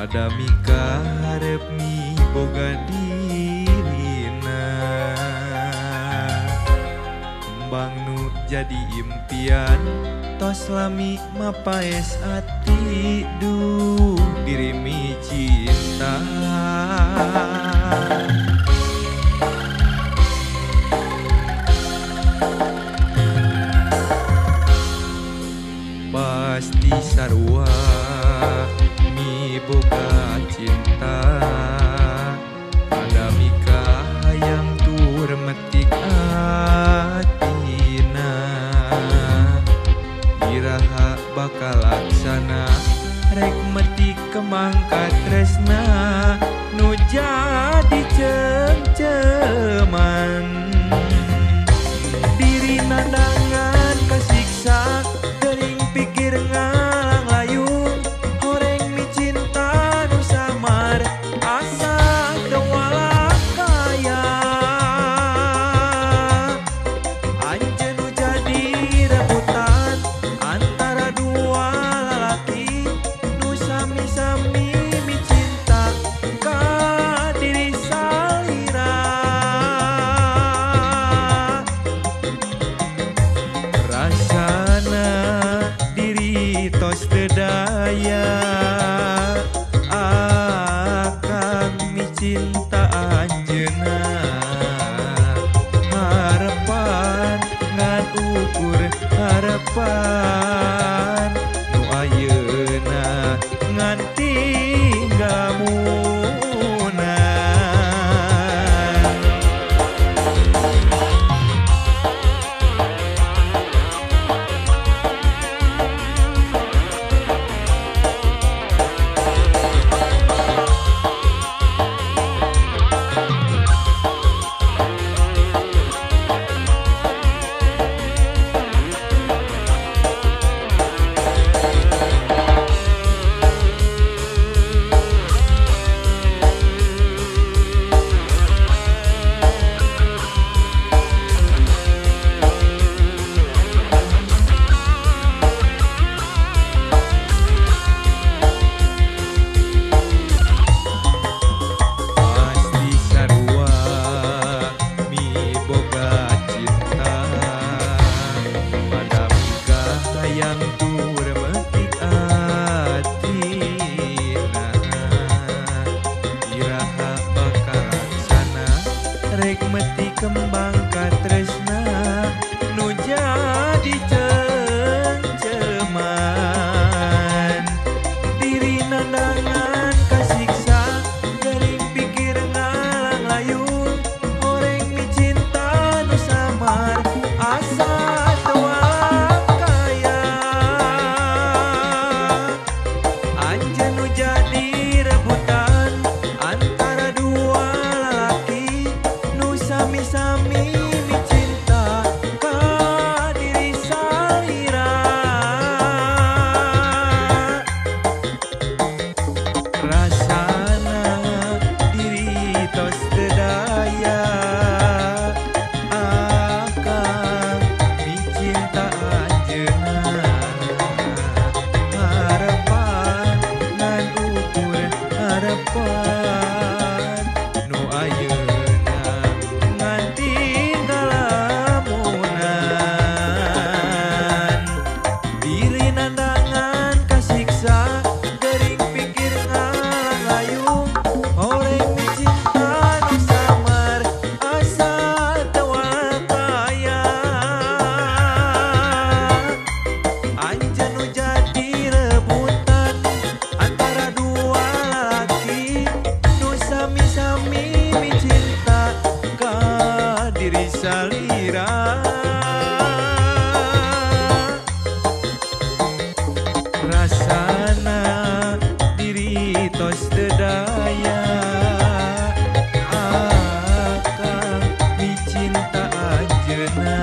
Pada mika harep miboga dirina. Kembang nu jadi impian tos lami mapaes ati duh diri mi cinta. Pasti sarua miboga cinta, pada mika hayang tur metik atina. Iraha bakal laksana rek metik kembang katresna nu jadi cengceman. Diri nandangan kasiksa gering pikir ngalang layung horeng mi cinta nu samar asa teu walakaya. Anjeun nu jadi rebutan antara dua lalaki nu sami-sami mi cinta ka diri salira. Rasana diri tos teu daya akang micinta anjeunna. Harapan ngan ukur harapan nu ayeuna ngan tinggamunan. Pasti sarua miboga cinta, pada mika hayang tur metik atina. Iraha bakal laksana rek metik kembang katresna nu jadi cengceman. Diri nandangan kasiksa gering pikir ngalang layung horeng mi cinta nu samar asa teu walakaya. Anjeun nu jadi rebutan antara dua lalaki nu sami-sami mi cinta ka diri salira. Rasana diri tos teu daya akang micinta anjeunna. Harapan ngan ukur harapan nu ayeuna ngan tinggalamunan. Diri nandangan kasiksa gering pikir ngalang layung horeng mi cinta nu samar asa teu walakaya. Anjeun nu jadi rebutan antara dua lalaki nu sami-sami mi cinta ka diri salira. Rasana diri tos teu daya akang micinta anjeunna.